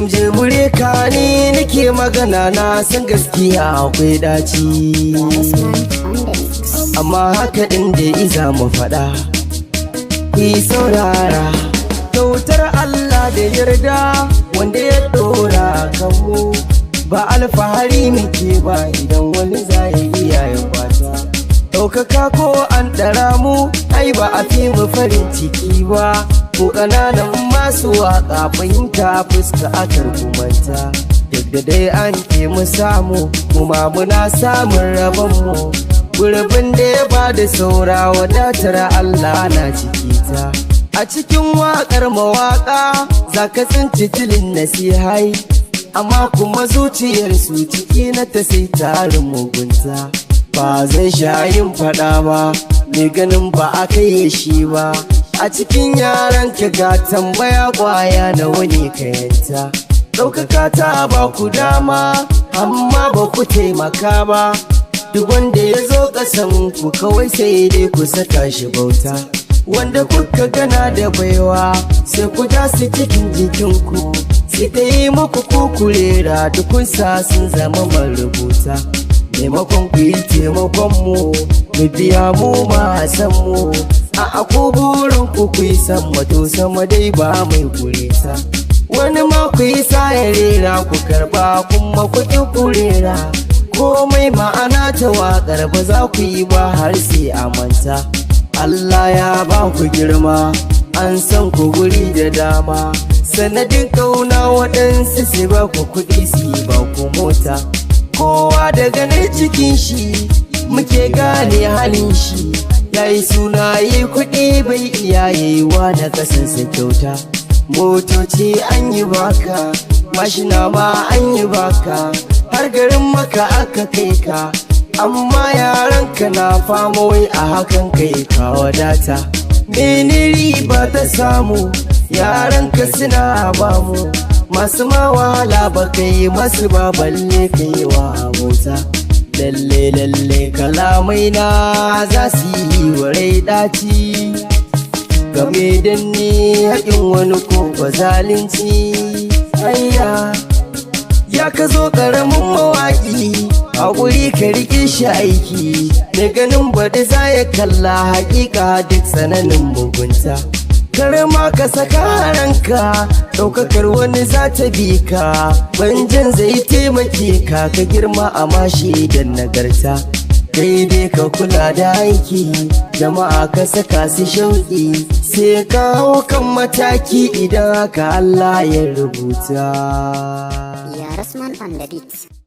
MJ Bureka ne nake magana, na san gaskiya akwai daci. Usman on the mix. Amma haka din da iza mu faɗa, ku yi saurara. Kyautar Allah da yarda wanda ya ɗora kanmu, ba alfahari muke ba, idan wani za ya iya ya kwata. Ɗaukaka ko an ɗara mu, ai ba a fi mu farin ciki ba. Ko ƙananan masu waƙa, fahimta fuska a kumanta. Duk da dai an ke mu samu, mu ma muna samun rabon mu. Gurbin da ya ba da saura, wadatar Allah na ciki ta. A cikin waƙar mawaƙa za ka tsinci tilin nasihai, amma kuma zuciyarsu ciki na ta sai tarin mugunta. Ba zan sha yin faɗa ba, mai ganin ba a kai shi ba. A cikin yaran ka ga tambaya kwaya na wani kayanta. Ɗaukaka ta ba ku dama, amma ba ku taimaka ba. Duk wanda ya zo ƙasan ku, kawai sai dai ku saka shi bauta. Wanda kuka gana da baiwa, sai ku ja su cikin jikinku, sai ta yi muku kukurera dukunsa sun zama marubuta. Maimakon ku yi taimakon mu, mu biya mu ma san mu. A aku burin ku ku yi sama, to sama dai ba mai kureta. Wani ma ku yi sa ya rera, ku karba kuma ku ƙi kurera. Komai ma'ana ta waƙar ba za ku yi ba har sai a manta. Allah ya ba ku girma, an san ku guri da dama. Sanadin kauna waɗansu sai ba ku kuɗi, su ba ku mota. Kowa daga nan cikin shi muke gane halin shi. Yayi suna yi kuɗi, bai iya yi wa na kasansa kyauta. Motoci an yi baka, mashina ma an yi baka, har garin Maka aka kai ka, amma yaran ka na fama, wai a hakan kai ka wadata. Mene riba ta samu? Yaran ka suna bamu masu ma wahala, ba kai masu ba, balle kai wa abota. Lalle lalle kalamai na za su yi wa rai daci game da ni, haƙin wani ko ba zalunci. Ayya, ya ka zo ƙaramin mawaƙi, haƙuri ka riƙe shi aiki da ganin baɗi za ya kalla haƙiƙa duk tsananin mugunta. Karma ka saka ranka, ɗaukakar wani za ta bi ka, banjan zai taimake ka ka girma a mashi da nagarta. Daidai ka kula da aiki, jama'a ka saka su shauƙi, sai ka hau kan mataki idan haka Allah ya rubuta. Yarasman on the beat.